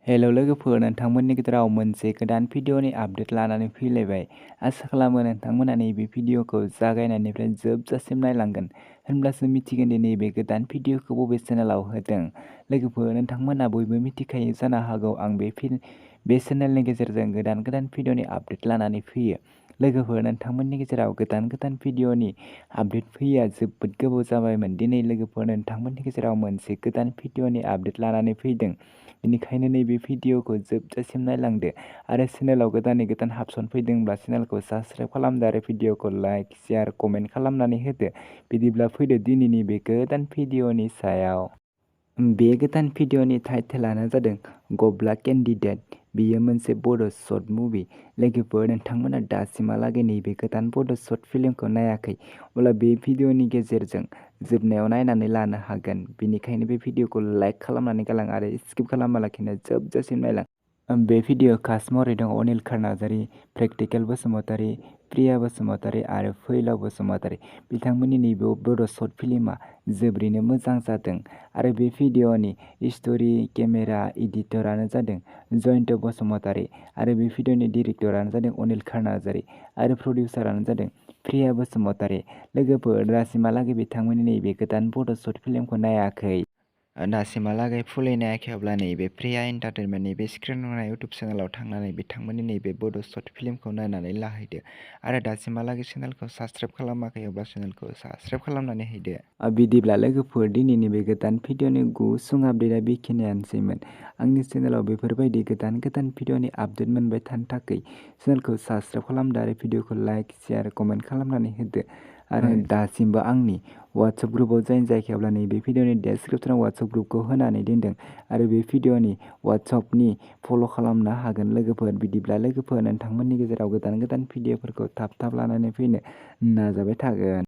हेल' लोगोफोर, नोंथांमोननि गेजेराव मोनसे गोदान भिडिअनि आपडेट लानानै फैलायबाय। आसा खालामो नोंथांमोना नैबे भिडिअखौ जागायनायनिफ्राय जोबजासिम नायलांगोन, होनब्लासो मिथिगोन दि नैबे गोदान भिडिअखौ बबे चेनेलाव होदों। लोगोफोर, नोंथांमोना बयबो मिथिखायो जानो हागौ आं बे चेनेलनि गेजेरजों गोदान भिडिअनि आपडेट लानानै फैयो। लोगोफोर, नोंथांमोननि गेजेराव गोदान भिडिअनि आपडेट फैया जोबोद गोबाव जाबायमोन। दिनै लोगोफोर, नोंथांमोननि गेजेराव मोनसे गोदान भिडिअनि आपडेट लानानै फैदों। बेनिखायनो नैबे भिडिअखौ जोबजासिम नायलांदो आरो चेनेलाव गोदान हाबसन फैदोंब्ला चेनेलखौ साबस्क्राइब खालामदो आरो भिडिअखौ लाइक, शेयार, कमेन्ट खालामनानै होदो। बिदिब्ला फैदो दिनैनि बे गोदान भिडिअनि सायाव। बे गोदान भिडिअनि टाइटेलानो जादों गब्ला केन्डिडेट। बेयो मोनसे बड' शर्ट मुभि। लोगोफोर, नोंथांमोना दासिमहालागै नैबे गोदान बड' शर्ट फिल्मखौ नायाखै, अब्ला बे भिडिअनि गेजेरजों जोबनायाव नायनानै लानो हागोन। बेनिखायनो बे भिडिअखौ लाइक खालामनानै गालां आरो स्किप खालामालाखिनो जोबजासिम नायलां। बे भिडिअ कास्ट महरै दं अनिल नार्जारि, प्रेक्टिकेल बसुमतारी, प्रिया बसुमतारी आरो फैलाव बसुमतारी। बिथांमोननि नैबे बड' शर्ट फिल्मआ जोबोरैनो मोजां जादों आरो बे भिडिअनि स्ट'रि, केमेरा, एडिटरानो जादों जयन्त बसुमतारी आरो बे भिडिअनि डिरेक्टरानो जादों अनिल नार्जारि आरो प्रडिउसारानो जादों प्रिया बसुमतारी। लोगोफोर, दासिमहालागै बिथांमोननि नैबे गोदान बड' शर्ट फिल्मखौ नायाखै, दासिमहालागै फुलै नायाखैब्ला नैबे प्रिया एन्टारटेनमेन्टनि बे स्क्रिन नुनाय इउटुब चेनेलाव थांनानै बिथांमोननि नैबे बड' शर्ट फिल्मखौ नायनानै लाहैदो आरो दासिमहालागै चेनेलखौ साबस्क्राइब खालामाखै अब्ला चेनेलखौ साबस्क्राइब खालामनानै हैदो। बिदिब्ला लोगोफोर, दिनैनि बे गोदान भिडिअनि गुसुं आपडेटआ बेखिनियानोसैमोन। आंनि चेनेलाव बेफोरबायदि गोदान भिडिअनि आपडेट मोनबाय थानो थाखाय चेनेलखौ साबस्क्राइब खालामदो आरो भिडिअखौ लाइक, शेयार, कमेन्ट खालामनानै होदो। आरो दासिमबो आंनि वाट्सएप ग्रुपआव जइन जायाखै, अब्ला नैबे भिडिअनि डेसक्रिपसनाव वाट्सएप ग्रुपखौ होनानै दोनदों आरो बे भिडिअनि वाट्सएपनि फल' खालामनो हागोन। लोगोफोर, बिदिब्ला लोगोफोर, नोंथांमोननि गेजेराव गोदान भिडिअफोरखौ थाब लानानै फैनो नाजाबाय थागोन।